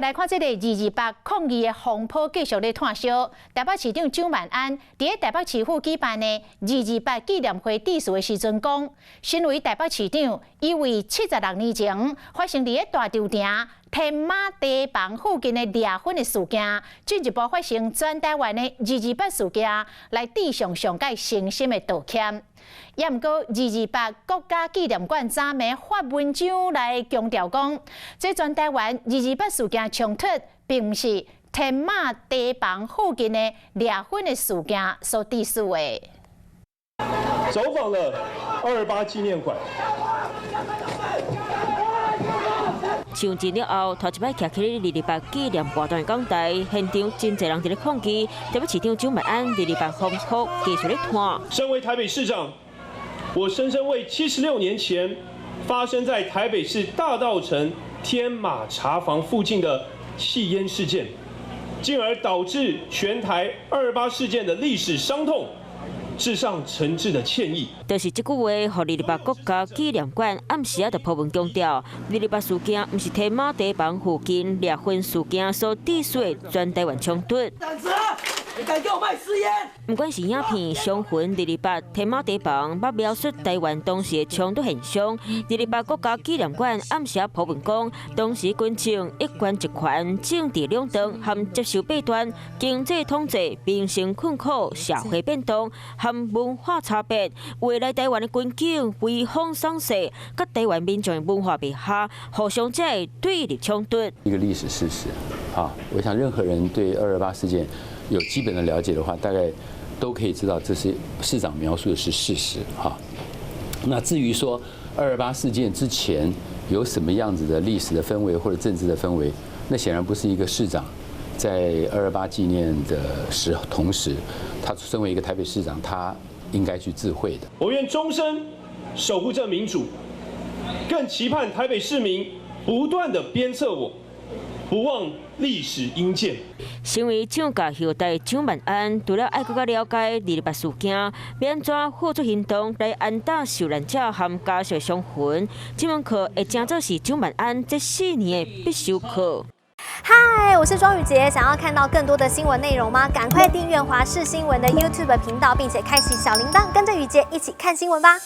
續來看這个二二八抗議的風波繼續咧湠燒。台北市長蔣萬安佇咧台北市府舉辦的二二八紀念會致辭的時陣講，身為台北市長，伊為76年前發生佇咧大稻埕天馬茶房附近的掠粉的事件，進一步發生全台灣的二二八事件，來致上上蓋誠心的道歉。也毋過，二二八國家紀念館昨暝發文章來強調講，這全台灣二二八事件衝突，並毋是天馬茶房附近的掠粉的事件所致使的。走訪了二二八紀念館。上一了後，頭一擺徛起二二八紀念活動的講台，現場真濟人佇咧抗議。台北市長蔣萬安二二八風波繼續咧湠。身為台北市長，我深深為76年前發生在台北市大稻埕天馬茶房附近的緝煙事件，進而導致全台二二八事件的歷史傷痛，致上誠摯的歉意。就是這句話，予二二八國家紀念館暗時仔就鋪文強調，二二八事件毋是天馬茶房附近掠粉事件所致使的全台灣衝突。你敢給我賣私菸？毋管是影片傷痕二二八天馬茶房，捌描述台灣當時的衝突現象。二二八國家紀念館暗時仔鋪文講，當時軍情一權集權、政治兩黨和接受弊端、經濟統制、民生困苦、社會變動和文化差別，未來台灣的軍警威風喪勢，佮台灣民眾的文化袂合，互相這個對立衝突。一個歷史事實，啊，我想任何人對二二八事件有基本的了解的話，大概都可以知道這是市長描述的是事實哈。那至於說二二八事件之前有什麼樣子的歷史的氛圍或者政治的氛圍，那顯然不是一個市長在二二八紀念的時同時，他身為一個台北市長，他應該去置喙的。我願終身守護這民主，更期盼台北市民不斷的鞭策我，不忘歷史殷鑑。身為蔣家後代蔣萬安，除了愛閣較了解二二八事件，欲按怎付諸行動來安撫受難者和家屬的傷痕，這門課會成做是蔣萬安這4年的必修課。嗨，我是莊宇傑，想要看到更多的新聞內容嗎？趕快訂閱華視新聞的 YouTube 頻道，並且開啟小鈴鐺，跟着宇傑一起看新聞吧。